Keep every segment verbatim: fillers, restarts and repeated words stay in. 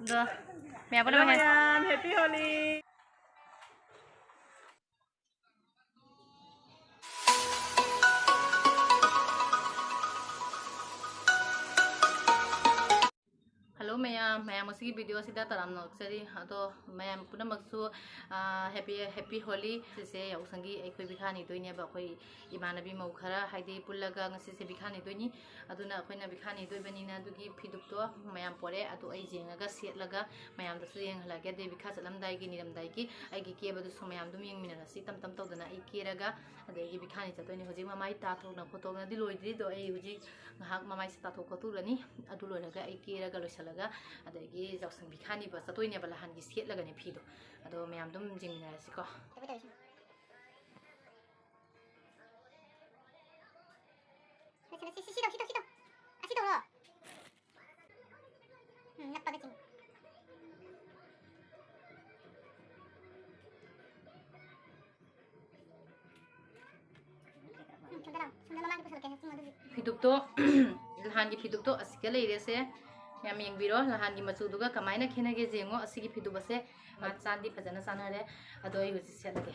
ꯑꯗꯣ ꯃꯌꯥꯝ ꯄꯨꯝꯅꯃꯛ ꯃꯌꯥꯝ, happy Holi! Hello ꯃꯌꯥꯝ, ꯃꯌꯥꯝ ꯉꯁꯤꯒꯤ video ꯑꯁꯤꯗ ꯇꯔꯥꯝꯅ ꯑꯣꯛꯆꯔꯤ꯫ ꯑꯗꯣ ꯃꯌꯥꯝ ꯄꯨꯝꯅꯃꯛꯁꯨ, ꯑꯥ, happy, happy Holi꯫ ꯁꯤꯁꯦ ꯌꯥꯎꯁꯪꯒꯤ ꯑꯩꯈꯣꯏ ꯕꯤꯈꯥ ꯅꯤꯗꯣꯏꯅꯦꯕ꯫ ꯑꯩꯈꯣꯏ ꯏꯃꯥꯟꯅꯕꯤ ꯃꯧ ꯈꯔ ꯍꯥꯏꯗꯤ ꯄꯨꯜꯂꯒ ꯉꯁꯤꯁꯦ ꯕꯤꯈꯥ ꯅꯤꯗꯣꯏꯅꯤ꯫ ꯑꯗꯨꯅ ꯑꯩꯈꯣꯏꯅ ꯕꯤꯈꯥ ꯅꯤꯗꯣꯏꯕꯅꯤꯅ ꯑꯗꯨꯒꯤ ꯐꯤꯗꯨꯞꯇꯣ ꯃꯌꯥꯝ ꯄꯣꯔꯛꯑꯦ꯫ ꯑꯗꯣ ꯑꯩ ꯌꯦꯡꯉꯒ ꯁꯦꯠꯂꯒ ꯃꯌꯥꯝꯗꯁꯨ ꯌꯦꯡꯍꯜꯂꯛꯑꯒꯦ꯫ ꯑꯗꯩ ꯕꯤꯈꯥ ꯆꯠꯂꯝꯗꯥꯏꯒꯤ, ꯅꯤꯔꯝꯗꯥꯏꯒꯤ ꯑꯩꯒꯤ ꯀꯦꯕꯗꯨꯁꯨ ꯃꯌꯥꯝ ꯑꯗꯨꯝ ꯌꯦꯡꯃꯤꯟꯅꯔꯁꯤ꯫ ꯇꯞ ꯇꯞ ꯇꯧꯗꯅ ꯑꯩ ꯀꯦꯔꯒ ꯑꯗꯒꯤ ꯕꯤꯈꯥꯅꯤ ꯆꯠꯇꯣꯏꯅꯤ꯫ ꯍꯧꯖꯤꯛ ꯃꯃꯥꯏ ꯇꯥꯊꯣꯛꯅ ꯈꯣꯠꯇꯣꯛꯅꯗꯤ ꯂꯣꯏꯗ꯭ꯔꯤ꯫ ꯑꯗꯣ ꯑꯩ ꯍꯧꯖꯤꯛ ꯉꯥꯏꯍꯥꯛ ꯃꯃꯥꯏꯁꯦ ꯇꯥꯊꯣꯛ ꯈꯣꯠꯇꯣꯛꯂꯅꯤ꯫ ꯑꯗꯨ ꯂꯣꯏꯔꯒ ꯑꯩ ꯀꯦꯔꯒ ꯂꯣꯏꯁꯤꯜꯂꯒ ꯑꯗꯒꯤ ꯌꯥꯎꯁꯪ ꯕꯤꯈꯥꯅꯤꯕ ꯆꯠꯇꯣꯏꯅꯦꯕ ꯂꯍꯥꯟꯒꯤ ꯁꯦꯠꯂꯒꯅꯦ ꯐꯤꯗꯣ꯫ ꯑꯗꯣ ꯃꯌꯥꯝ ꯑꯗꯨꯝ ꯌꯦꯡꯃꯤꯟꯅꯔꯁꯤꯀꯣ꯫ ꯁꯤ, ꯁꯤ, ꯁꯤ, ꯁꯤ ꯇꯧ, ꯁꯤ ꯇꯧ, ꯁꯤ ꯇꯧ꯫ ꯑꯁꯤ ꯇꯧꯔꯣ꯫ ꯎꯝ, ꯅꯞꯄꯒ ꯆꯤꯡ꯫ ꯎꯝ, ꯁꯣꯝꯗ ꯂꯥꯎ꯫ ꯁꯣꯝꯗ ꯃꯃꯥꯡꯗ ꯄꯨꯁꯜꯂꯛꯀꯦ, ꯆꯤꯡ ꯑꯗꯨꯒꯤ꯫ ꯐꯤꯗꯨꯞꯇꯣ, ꯅꯍꯥꯟꯒꯤ ꯐꯤꯗꯨꯞꯇꯣ ꯑꯁꯤꯒ ꯂꯩꯔꯦꯁꯦ꯫ ꯌꯥꯝ ꯌꯦꯡꯕꯤꯔꯣ, ꯅꯍꯥꯟꯒꯤ ꯃꯆꯨꯗꯨꯒ ꯀꯃꯥꯏꯅ ꯈꯦꯠꯅꯒꯦ ꯌꯦꯡꯉꯣ꯫ ꯑꯁꯤꯒꯤ ꯐꯤꯗꯨꯞ ꯑꯁꯦ ꯃꯥ ꯆꯥꯟꯗꯤ ꯐꯖꯅ ꯆꯥꯟꯅꯔꯦ꯫ ꯑꯗꯣ ꯑꯩ ꯍꯧꯖꯤꯛ ꯁꯦꯠꯂꯒꯦ꯫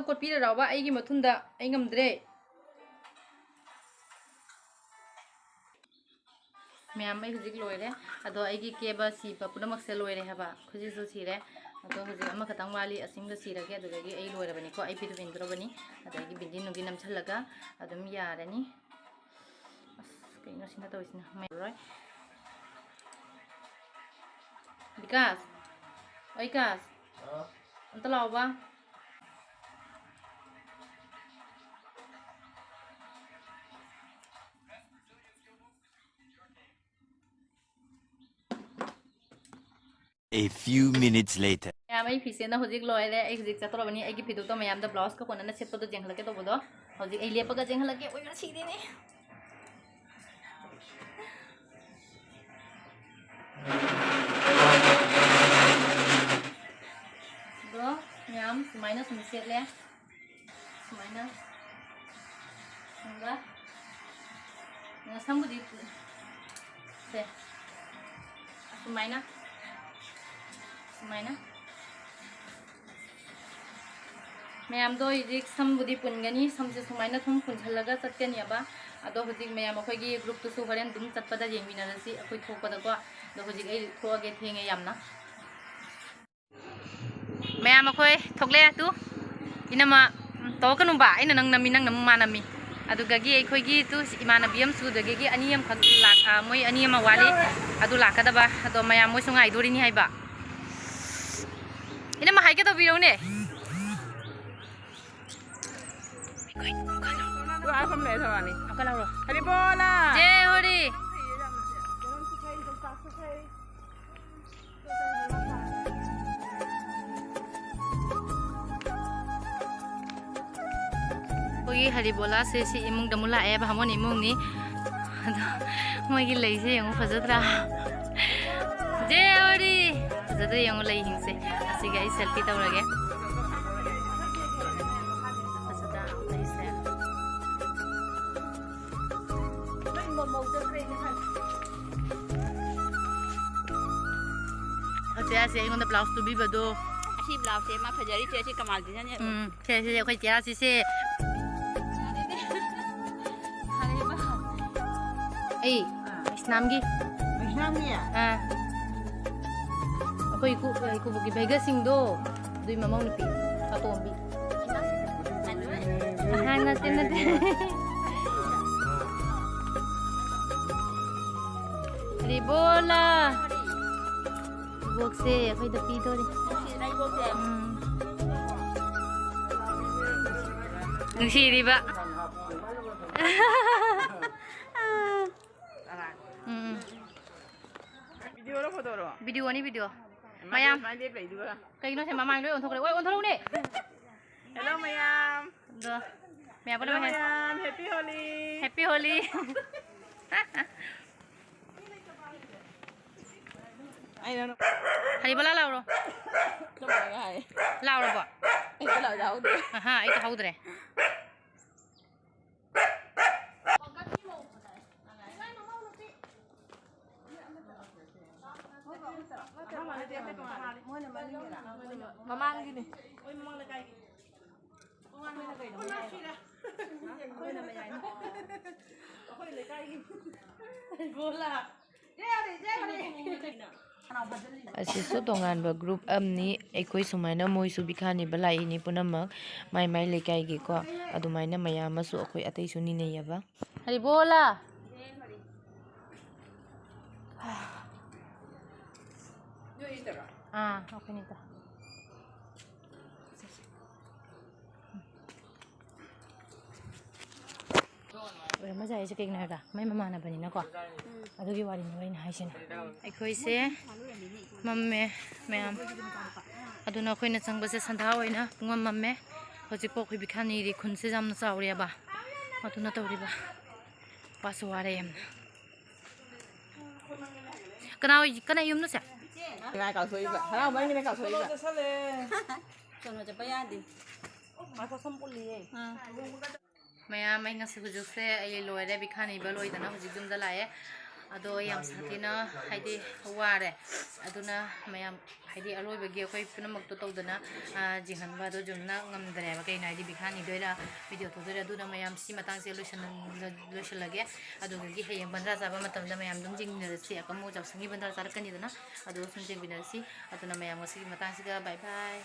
ꯈꯣꯠꯄꯤꯔꯔꯥꯎꯕ ꯑꯩꯒꯤ ꯃꯊꯨꯟꯗ꯫ ꯑꯩ ꯉꯝꯗ꯭ꯔꯦ꯫ ꯃꯌꯥꯝ, ꯑꯩ ꯍꯧꯖꯤꯛ ꯂꯣꯏꯔꯦ꯫ ꯑꯗꯣ ꯑꯩꯒꯤ ꯀꯦꯕ ꯁꯤꯕ ꯄꯨꯝꯅꯃꯛꯁꯦ ꯂꯣꯏꯔꯦ ꯍꯥꯏꯕ꯫ ꯈꯨꯖꯤꯁꯨ ꯁꯤꯔꯦ꯫ ꯑꯗꯣ ꯍꯧꯖꯤꯛ ꯑꯃꯈꯛꯇꯪ ꯋꯥꯠꯂꯤ, ꯑꯁꯤꯃꯒ ꯁꯤꯔꯒꯦ꯫ ꯑꯗꯨꯗꯒꯤ ꯑꯩ ꯂꯣꯏꯔꯕꯅꯤꯀꯣ꯫ ꯑꯩ ꯐꯤꯗꯨ ꯏꯟꯗ꯭ꯔꯕꯅꯤ꯫ ꯑꯗꯒꯤ ꯕꯤꯟꯗꯤ ꯅꯨꯡꯗꯤ ꯅꯝꯁꯜꯂꯒ ꯑꯗꯨꯝ ꯌꯥꯔꯅꯤ꯫ ꯑꯁ, ꯀꯩꯅꯣ ꯁꯤꯅ ꯇꯧꯔꯤꯁꯤꯅ? ꯃꯩꯔꯣꯏ꯫ ꯕꯤꯀꯥꯁ, ꯑꯣ ꯕꯤꯀꯥꯁ, ꯑꯝꯇ ꯂꯥꯛꯑꯣꯕ꯫ A few minutes later. ꯃꯌꯥꯝ, ꯑꯩ ꯐꯤꯁꯦꯅ ꯍꯧꯖꯤꯛ ꯂꯣꯏꯔꯦ꯫ ꯑꯩ ꯍꯧꯖꯤꯛ ꯆꯠꯇꯧꯔꯕꯅꯤ꯫ ꯑꯩꯒꯤ ꯐꯤꯗꯨꯛꯇꯣ ꯃꯌꯥꯝꯗ ꯕ꯭ꯂꯥꯎꯁꯀ ꯀꯣꯟꯅꯅ ꯁꯦꯠꯄꯗꯣ ꯌꯦꯡꯍꯜꯂꯛꯀꯦ ꯇꯧꯕꯗꯣ꯫ ꯍꯧꯖꯤꯛ ꯑꯩ ꯂꯦꯞꯄꯒ ꯌꯦꯡꯍꯜꯂꯛꯀꯦ꯫ ꯑꯣꯏꯕ ꯁꯤꯗꯦꯅꯦ꯫ ꯑꯗꯣ ꯃꯌꯥꯝ ꯁꯨꯃꯥꯏꯅ ꯁꯨꯝ ꯁꯦꯠꯂꯦ꯫ ꯁꯨꯃꯥꯏꯅ꯫ ꯁꯤꯒ꯫ ꯁꯝꯕꯨꯗꯤ ꯁꯦ꯫ ꯑꯁꯨꯃꯥꯏꯅ꯫ ꯁꯨꯃꯥꯏꯅ꯫ ꯃꯌꯥꯝꯗꯣ ꯍꯧꯖꯤꯛ ꯁꯝꯕꯨꯗꯤ ꯄꯨꯟꯒꯅꯤ꯫ ꯁꯝꯁꯦ ꯁꯨꯃꯥꯏꯅ ꯁꯨꯝ ꯄꯨꯟꯁꯜꯂꯒ ꯆꯠꯀꯅꯤꯕ꯫ ꯑꯗꯣ ꯍꯧꯖꯤꯛ ꯃꯌꯥꯝ ꯑꯩꯈꯣꯏꯒꯤ ꯒ꯭ꯔꯨꯞꯇꯨꯁꯨ ꯍꯣꯔꯦꯟ ꯑꯗꯨꯝ ꯆꯠꯄꯗ ꯌꯦꯡꯃꯤꯟꯅꯔꯁꯤ ꯑꯩꯈꯣꯏ ꯊꯣꯛꯄꯗꯀꯣ꯫ ꯑꯗꯣ ꯍꯧꯖꯤꯛ ꯑꯩ ꯊꯣꯛꯑꯒꯦ, ꯊꯦꯡꯉꯦ ꯌꯥꯝꯅ꯫ ꯃꯌꯥꯝ ꯑꯩꯈꯣꯏ ꯊꯣꯛꯂꯛꯑꯦ ꯇꯨ꯫ ꯏꯅꯝꯃ, ꯎꯝ, ꯇꯧꯔꯛꯀꯅꯨꯕ꯫ ꯑꯩꯅ ꯅꯪ ꯅꯝꯃꯤ, ꯅꯪꯅ ꯑꯃꯨꯛ ꯃꯥ ꯅꯝꯃꯤ꯫ ꯑꯗꯨꯗꯒꯤ ꯑꯩꯈꯣꯏꯒꯤ ꯇꯨ ꯏꯃꯥꯟꯅꯕꯤ ꯑꯃꯁꯨ ꯑꯗꯨꯗꯒꯤ ꯑꯅꯤ ꯑꯃꯈꯛ ꯂꯥꯛ-, ꯑ, ꯃꯣꯏ ꯑꯅꯤ ꯑꯃ ꯋꯥꯠꯂꯤ꯫ ꯑꯗꯨ ꯂꯥꯛꯀꯗꯕ꯫ ꯑꯗꯣ ꯃꯌꯥꯝ ꯃꯣꯏꯁꯨ ꯉꯥꯏꯗꯣꯔꯤꯅꯤ ꯍꯥꯏꯕ꯫ ꯏꯅꯝꯃ ꯍꯥꯏꯒꯦ ꯇꯧꯕꯤꯔꯧꯅꯦ꯫ ꯑꯃꯨꯛꯀ ꯂꯧꯔꯣ꯫ ꯍꯔꯤꯕꯣꯂꯥ! ꯖꯦ ꯍꯣꯔꯤ! ꯑꯩꯈꯣꯏꯒꯤ ꯍꯔꯤꯕꯣꯂꯥꯁꯦ ꯁꯤ ꯏꯃꯨꯡꯗ ꯑꯃꯨꯛ ꯂꯥꯛꯑꯦ, ꯕꯥꯃꯣꯟ ꯏꯃꯨꯡꯅꯤ꯫ ꯑꯗꯣ ꯃꯣꯏꯒꯤ ꯂꯩꯁꯦ ꯌꯦꯡꯉꯨ, ꯐꯖꯗ꯭ꯔꯥ? ꯖꯦ ꯍꯣꯔꯤ! ꯐꯖꯗ꯭ꯔꯥ ꯌꯦꯡꯉꯨ ꯂꯩꯁꯤꯡꯁꯦ꯫ ꯑꯁꯤꯒ ꯑꯩ ꯁꯦꯜꯐꯤ ꯇꯧꯔꯒꯦ꯫ ꯐꯖꯗ꯭ꯔꯥ ꯂꯩꯁꯦ? ꯍꯧꯖꯤꯛ ꯑꯁꯦ ꯑꯩꯉꯣꯟꯗ ꯕ꯭ꯂꯥꯎꯁ ꯇꯨꯕꯤꯕꯗꯣ꯫ ꯁꯤ ꯕ꯭ꯂꯥꯎꯁꯁꯦ ꯃꯥ ꯐꯖꯔꯤꯁꯦ, ꯑꯁꯤ ꯀꯃꯥꯜꯖꯤꯅꯅꯦ꯫ ꯎꯝ, ꯁꯦ, ꯁꯦ, ꯑꯩꯈꯣꯏ ꯆꯦꯔꯥꯁꯤꯁꯦ꯫ ꯑꯩ, ꯏꯁꯅꯥꯝꯒꯤ꯫ ꯏꯁꯅꯥꯝꯒꯤ? ꯑꯥ꯫ ꯑꯩꯈꯣꯏ ꯏꯀꯨ-, ꯏꯀꯨꯕꯣꯛꯀꯤ ꯕꯩꯒꯁꯤꯡꯗꯣ, ꯑꯗꯨꯏ ꯃꯃꯧ ꯅꯨꯄꯤ, ꯑꯇꯣꯝꯕꯤ꯫ ꯑꯍꯥ, ꯅꯠꯇꯦ, ꯅꯠꯇꯦ꯫ ꯍꯔꯤꯕꯣꯂꯥ꯫ ꯏꯕꯣꯛꯁꯦ ꯑꯩꯈꯣꯏꯗ ꯄꯤꯗꯣꯔꯤ꯫ ꯅꯨꯡꯁꯤꯗꯅ ꯏꯕꯣꯛꯁꯦ꯫ ꯎꯝ꯫ ꯅꯨꯡꯁꯤꯔꯤꯕ꯫ ꯎꯝ, ꯎꯝ꯫ ꯚꯤꯗꯤꯑꯣꯔꯣ, ꯐꯣꯇꯣꯔꯣ? ꯚꯤꯗꯤꯑꯣꯅꯤ, ꯚꯤꯗꯤꯑꯣ꯫ ꯃꯥꯗꯤ ꯃꯌꯥꯝ꯫ ꯁꯨꯃꯥꯏꯅ ꯂꯦꯞ ꯂꯩꯗꯨꯒ꯫ ꯀꯩꯒꯤꯅꯣ ꯁꯦ, ꯃꯃꯥꯡ ꯂꯣꯏ ꯑꯣꯟꯊꯣꯛꯈ꯭ꯔꯦ꯫ ꯑꯣꯏ, ꯑꯣꯟꯊꯣꯔꯛꯎꯅꯦ꯫ ꯍꯦꯜꯂꯣ ꯃꯌꯥꯝ꯫ ꯑꯗꯣ, ꯃꯌꯥꯝ ꯍꯦꯜꯂꯣ ꯄꯨꯟꯅ ꯃꯌꯥꯝ, ꯍꯦꯄꯤ ꯍꯣꯂꯤ꯫ ꯍꯦꯄꯤ ꯍꯣꯂꯤ꯫ ꯑꯩꯅ ꯍꯔꯤꯕꯣꯂꯥ ꯂꯥꯎꯔꯣ꯫ ꯆꯞ ꯃꯥꯟꯅꯅ ꯍꯥꯏ꯫ ꯂꯥꯎꯔꯕꯣ? ꯑꯩꯗꯤ ꯂꯥꯎ ꯌꯥꯍꯧꯗ꯭ꯔꯦ꯫ ꯑꯍꯥ, ꯑꯩ ꯇꯥꯍꯧꯗ꯭ꯔꯦ꯫ ꯃꯃꯥꯡꯒꯤꯅꯤ꯫ ꯑꯁꯤꯁꯨ ꯇꯣꯉꯥꯟꯕ ꯒ꯭ꯔꯨꯞ ꯑꯃꯅꯤ꯫ ꯑꯩꯈꯣꯏ ꯁꯨꯃꯥꯏꯅ ꯃꯣꯏꯁꯨ ꯕꯤꯈꯥ ꯅꯤꯕ ꯂꯥꯛꯏꯅꯤ ꯄꯨꯝꯅꯃꯛ ꯃꯥꯏ ꯃꯥꯏ ꯂꯩꯀꯥꯏꯒꯤꯀꯣ꯫ ꯑꯗꯨꯃꯥꯏꯅ ꯃꯌꯥꯝ ꯑꯃꯁꯨ ꯑꯩꯈꯣꯏ ꯑꯇꯩꯁꯨ ꯅꯤꯅꯩꯌꯦꯕ꯫ ꯍꯔꯤꯕꯣꯂꯥ! ꯑꯥ, ꯑꯩꯈꯣꯏꯅꯤꯗ꯫ ꯑꯣꯏꯔꯝꯕꯁꯦ ꯑꯩꯁꯦ ꯀꯩꯒꯤꯅꯣ ꯍꯥꯏꯕꯗ ꯃꯥꯏ ꯃꯃꯥꯟꯅꯕꯅꯤꯅꯀꯣ꯫ ꯎꯝ꯫ ꯑꯗꯨꯒꯤ ꯋꯥꯔꯤꯅꯦꯕ ꯑꯩꯅ ꯍꯥꯏꯁꯤꯅ꯫ ꯑꯩꯈꯣꯏꯁꯦ ꯃꯝꯃꯦ ꯃꯌꯥꯝ꯫ ꯑꯗꯨꯅ ꯑꯩꯈꯣꯏꯅ ꯆꯪꯕꯁꯦ ꯁꯟꯙꯥ ꯑꯣꯏꯅ ꯄꯨꯡꯃꯝ ꯃꯝꯃꯦ꯫ ꯍꯧꯖꯤꯛꯄꯨ ꯑꯩꯈꯣꯏ ꯕꯤꯈꯥꯅꯤꯗꯤ ꯈꯨꯟꯁꯦ ꯌꯥꯝꯅ ꯆꯥꯎꯔꯦꯕ꯫ ꯑꯗꯨꯅ ꯇꯧꯔꯤꯕ꯫ ꯋꯥꯁꯨ ꯋꯥꯔꯦ ꯌꯥꯝꯅ꯫ ꯀꯅꯥ ꯑꯣꯏ-, ꯀꯅꯥ ꯌꯨꯝꯅꯣ ꯁꯦ? ꯀꯅꯥ ꯀꯥꯎꯊꯣꯛꯏꯕ? ꯍꯔꯥꯎꯃꯟꯒꯤꯅ ꯀꯥꯎꯊꯣꯛꯏꯕ? ꯀꯩꯅꯣ ꯆꯠꯄ ꯌꯥꯗꯦ꯫ ꯃꯌꯥꯝ, ꯑꯩ ꯉꯁꯤ ꯍꯧꯖꯤꯛꯁꯦ ꯑꯩ ꯂꯣꯏꯔꯦ, ꯕꯤꯈꯥ ꯅꯤꯕ ꯂꯣꯏꯗꯅ ꯍꯧꯖꯤꯛ ꯌꯨꯝꯗ ꯂꯥꯛꯑꯦ꯫ ꯑꯗꯣ ꯑꯩ ꯌꯥꯝ ꯁꯥꯊꯤꯅ, ꯍꯥꯏꯗꯤ, ꯋꯥꯔꯦ꯫ ꯑꯗꯨꯅ ꯃꯌꯥꯝ, ꯍꯥꯏꯗꯤ, ꯑꯔꯣꯏꯕꯒꯤ ꯑꯩꯈꯣꯏ ꯄꯨꯝꯅꯃꯛꯇꯣ ꯇꯧꯗꯅ, ꯑ, ꯌꯦꯡꯍꯟꯕ ꯑꯗꯣ ꯖꯨꯝꯅ ꯉꯝꯗ꯭ꯔꯦꯕ꯫ ꯀꯩꯅꯣ ꯍꯥꯏꯗꯤ, ꯕꯤꯈꯥꯅꯤꯗ ꯑꯣꯏꯅ ꯚꯤꯗꯤꯑꯣ ꯇꯧꯗꯣꯏꯔꯦ꯫ ꯑꯗꯨꯅ ꯃꯌꯥꯝ ꯁꯤ ꯃꯇꯥꯡꯁꯦ ꯂꯣꯏꯁꯟ-, ꯂꯣꯏꯁꯤꯜꯂꯒꯦ꯫ ꯑꯗꯨꯗꯒꯤ ꯍꯌꯦꯡ ꯕꯟꯗ꯭ꯔꯥ ꯆꯥꯕ ꯃꯇꯝꯗ ꯃꯌꯥꯝ ꯑꯗꯨꯝ ꯌꯦꯡꯃꯤꯟꯅꯔꯁꯤ꯫ ꯑꯀꯝꯕ ꯌꯥꯎꯁꯪꯒꯤ ꯕꯟꯗ꯭ꯔꯥ ꯆꯥꯔꯛꯀꯅꯤꯗꯅ, ꯑꯗꯨ ꯁꯨꯝ ꯌꯦꯡꯃꯤꯟꯅꯔꯁꯤ꯫ ꯑꯗꯨꯅ ꯃꯌꯥꯝ ꯉꯁꯤꯒꯤ ꯃꯇꯥꯡꯁꯤꯗ bye bye꯫